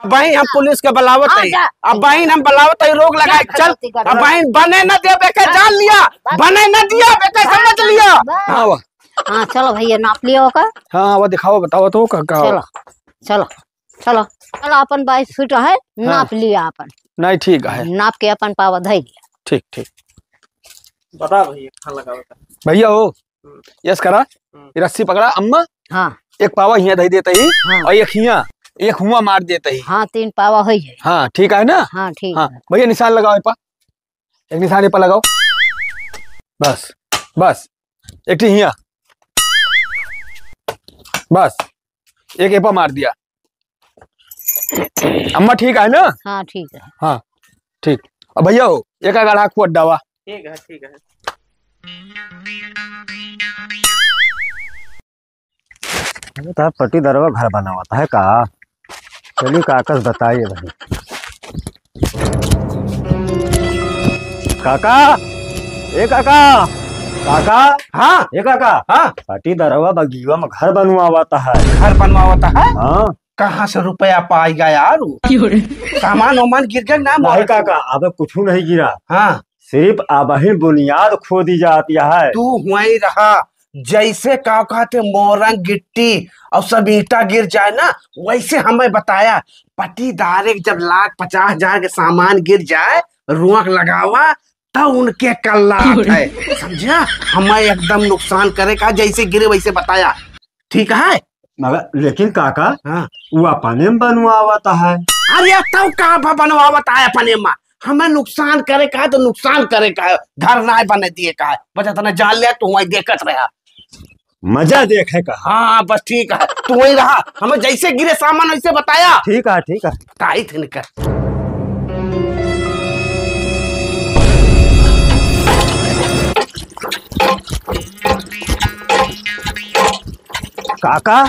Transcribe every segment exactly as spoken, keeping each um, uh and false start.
अबहीं हम पुलिस के बुलावत हाँ, हई। जा। अबहीं हम बुलावत हई, रोक लगाए। जा, चल। गलती कर। अबहीं बने न दिया बेटा, जान लिया। बस। बने न दिया बेटा, समझ लिया। बस। हाँ, वाह। हाँ, चलो भैया, नाप लियो ओकर। हाँ, हाँ, वो दिखाओ, बताओ तो का, का हो? चलो, चलो, चलो, चलो, अपन बाईस फीट है, हाँ। नाप लिया अपन। नहीं, ठीक है। नाप के अपन पावा धई लिया। ठीक, ठीक। बता भैया, कहाँ लगावत है? भैया हो, हम्म। यस करा, हम्म। ये रस्सी पकड़ा, अम्मा। हाँ। एक पावा हियाँ धई देते ही, हाँ। और एक हियाँ, एक हुआँ मार देते ही। हाँ, तीन पावा होई है। हाँ, ठीक है ना? हाँ, ठीक हाँ, है। भैया निशान लगाओ ए पा, एक निशान ए पा लगाओ। बस, बस, एक ठी हियाँ, बस, एक ए पा मार दिया। अम्मा ठीक है ना? हाँ, ठीक है। हाँ, ठीक। अब भैया हो, एक अगड़ा खोद डावा। ठीक है, ठीक है। अरे, तो पट्टीदारवा घर बनावत है का? चली काका से बताइए भाई। काका, ए काका, काका, हाँ। ए काका, हाँ। पट्टीदारवा बगीवा में घर बनवावत है। घर बनवावत है? हाँ। कहाँ से रुपया पाएगा यार वो? क्यों रे? सामान वामान गिर गया ना नहीं मोर? काका, अब कुछ नहीं गिरा। हाँ। सिर्फ अबहिन बुनियाद खोदी जाती है। तू वहीं रहा, जैसे का कहते मोरंग गिट्टी और सब ईंटा गिर जाए ना, वैसे हमें बताया। पट्टीदारे के जब लाख पचास हजार के सामान गिर जाए, रोक लगावा, तब उनके कल्ला है, समझा? हमें एकदम नुकसान करे का, जैसे गिरे वैसे बताया, ठीक है? मगर लेकिन काका, हाँ। वो अपने में बनवावत है। अरे तब का भा बनवावत है अपने में? हमें नुकसान करे का है तो नुकसान करे का है, घर ना बने दिए का है, बस इतना जान लिया, तू वहीं देखत रहा। मजा देखे का। हाँ, बस ठीक है, तू वहीं रहा, हमें जैसे गिरे सामान वैसे बताया। ठीक है, ठीक है। ताई थे निकल। काका,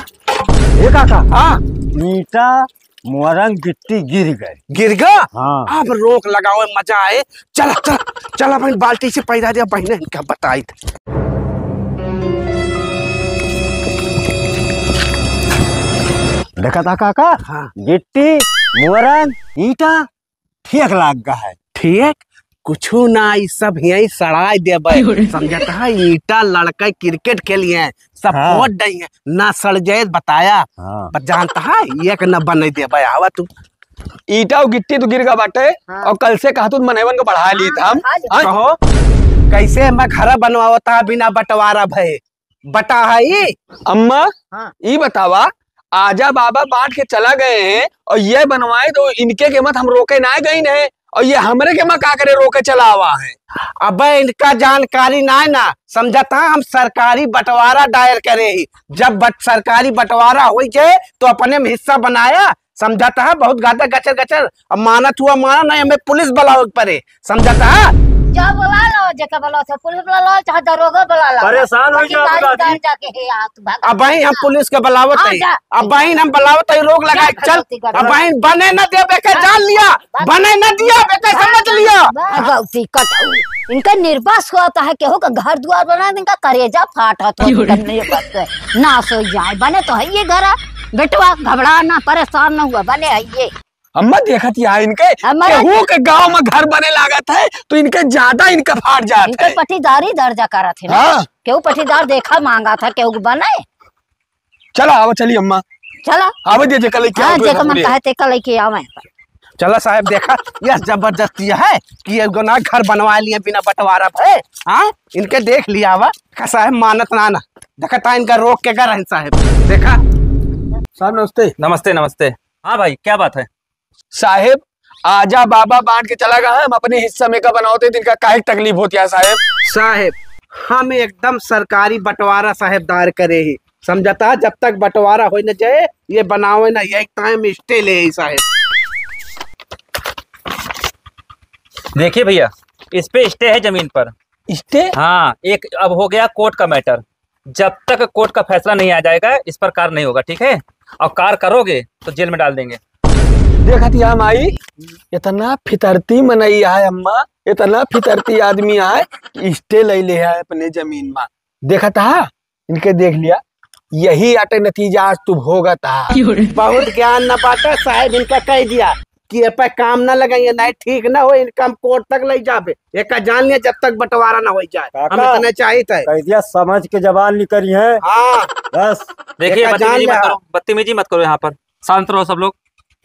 ए काका। हाँ। ईंटा, मोरंग, गिट्टी गिर गए। गिर गया? हाँ। अब रोक लगाओ, मजा आए। चला, चला, चला, बहन, बाल्टी से पैदा दिया, बहन, इनका बताई थे। देखा था काका? हाँ। गिट्टी, मोरंग, ईंटा, ठीक लाग गा है। ठीक? कुछु ना, ई सब यहीं सड़ाई देबे। समझत है, ईंटा लड़का क्रिकेट खेलिए, सब हाँ। फोड़ दई है, ना सड़ जाए, बताया। हाँ। बस जानता है, एक न बने देबे, आवा तू। ईंटा और गिट्टी तो गिर गा बाटे, हाँ। और कल से कहा तू मनैवन को बढ़ा ली था हम। हाँ, हाँ। कहो, कैसे मैं घर बनवावता बिना बंटवारा भए? बटा है ई। अम्मा, हाँ। ई बतावा, आजा बाबा बांट के चला गए हैं और ये बनवाए तो इनके के मत हम रोके ना गई नहीं, और ये हमरे के मत का करे रोके चला आवा है। अबे इनका जानकारी ना है ना, समझता हम सरकारी बंटवारा दायर करे ही। जब बट-, सरकारी बंटवारा होई जाए तो अपने में हिस्सा बनाया, समझता है बहुत ज्यादा गचर गचर। अब मानत हुआ माना नहीं, हमें पुलिस बुलावे के पड़े, समझता है? जा बुला लो, जेके बुलाओ से पुलिस बुला लो, चाहे दरोगा बुला लो। परेशान हो जाओ, दादी। जाके हे, आ, तू भाग। अबहीं हम पुलिस के बुलावत हाँ, हई। जा। अबहीं हम बुलावत हई, रोक लगाए, जा, चल। गलती कर। अबहीं बने न दिया, बेटा, हाँ। जान लिया। बस। बने न दिया, बेटा, बस, समझ लिया। बस। गलती कर। इनका निर्बस होता है, केहू का घर दुआर बना, इनका करेजा फाटत हो, इनका निर्बस है। नाश हो जाए, बने तो है ये घर, बेटवा, घबरा ना, परेशान न हुआ, बने है ये। अम्मा देखत या इनके, अम्मा केहू के गांव में घर बने लागत है, तो इनके ज्यादा इनका फाट जात इनके है। पटीदारी दर्जा करत है ना। हाँ। केहू पटीदार देखा मांगा था, केहू के बने। चला, आवा चली अम्मा। चला। आवे दे, जेका लेके हाँ, आवे, जेका मन कहे, तेका लेके आवे। चला साहेब, देखा, यह जबरदस्ती है कि ये गुनाह घर बनवा लिए बिना बंटवारा भए। हाँ, इनके देख लिया आवा, का साहेब मानत ना ना। देखता इनका रोक के कर रहे साहेब। देखा। साहब नमस्ते। नमस्ते, नमस्ते। हाँ भाई, क्या बात है? साहेब, आजा बाबा बांट के चला गया है, हम अपने हिस्सा में का बनावते, इनका काहे तकलीफ होती है साहेब? साहेब, हम एकदम सरकारी बंटवारा साहेब दायर करे ही, समझता, जब तक बंटवारा होई न जाए, ये बनावे ना, यही टाइम स्टे ले ही साहेब। देखिए भैया, इस पे स्टे है जमीन पर। स्टे? हाँ, एक अब हो गया कोर्ट का मैटर। जब तक कोर्ट का फैसला नहीं आ जाएगा, इस पर कार नहीं होगा, ठीक है? और कार करोगे तो जेल में डाल देंगे। देखत या माई, इतना फितरती मनई है अम्मा, इतना फितरती आदमी है कि स्टे ले ले है अपने जमीन में। देखत हा, इनके देख लिया, यही अटे नतीजा आज तू भोगत हा। बहुत ज्ञान न बाटे साहेब, इनका कह दिया कि ये पे काम न लगाइए, नहीं ठीक न हो, इनका हम कोर्ट तक ले जाबे। एका जान लिया जब तक बंटवारा न हो जाए, हम काका, इतने चाहित है। कह दिया समझ के जबान निकली है। हाँ। बस। देखिए, एका जान बदतमीजी मत लिया। करो, बदतमीजी मत करो यहाँ पर। शांत रहो सब लोग।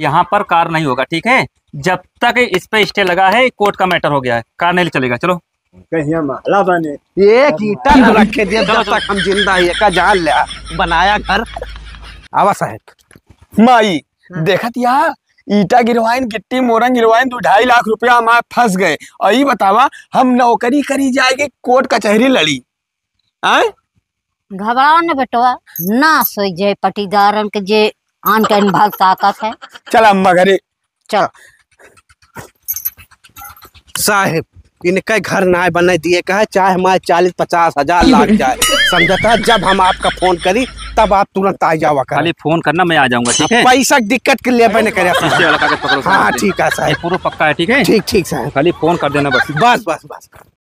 यहाँ पर कार नहीं होगा, ठीक है? जब तक इस पे स्टे लगा है, कोर्ट का मैटर हो गया है, कार नहीं चलेगा। चलो। कहिया माला बने। एक ईंटा न रखे दिया चलो, जब चलो। तक हम जिंदा ही, एका जान लिया। बनाया घर। आवा साहेब। माई, हाँ। देखत या, ईंटा गिरवाइन, गिट्टी मोरन गिरवाइन, दो ढाई लाख रुपया हमार फंस गए। और ई बतावा, हम नौकरी करी जाए के कोर्ट कचहरी लड़ी? आय? घबराओ न बेटवा, नास होइ जाए पटीदारन के जे आन के अनभाग ताकत है। चल अम्मा घरे। चल। साहेब, इनके घर नाय बने दिए का है, चाहे हमारे चालीस पचास हजार लाग जाए, समझता है? जब हम आपका फोन करी, तब आप तुरंत आ जावा करें। खाली फोन करना, मैं आ जाऊंगा, ठीक है? पैसा की दिक्कत के लिए मैंने करे। इससे वाला कागज पकड़ो, हाँ, साहब। ठीक है, साहब। ये पूरा पक्का है, ठीक है? ठीक, ठीक, साहब। खाली फोन कर देना बस। बस, बस, बस।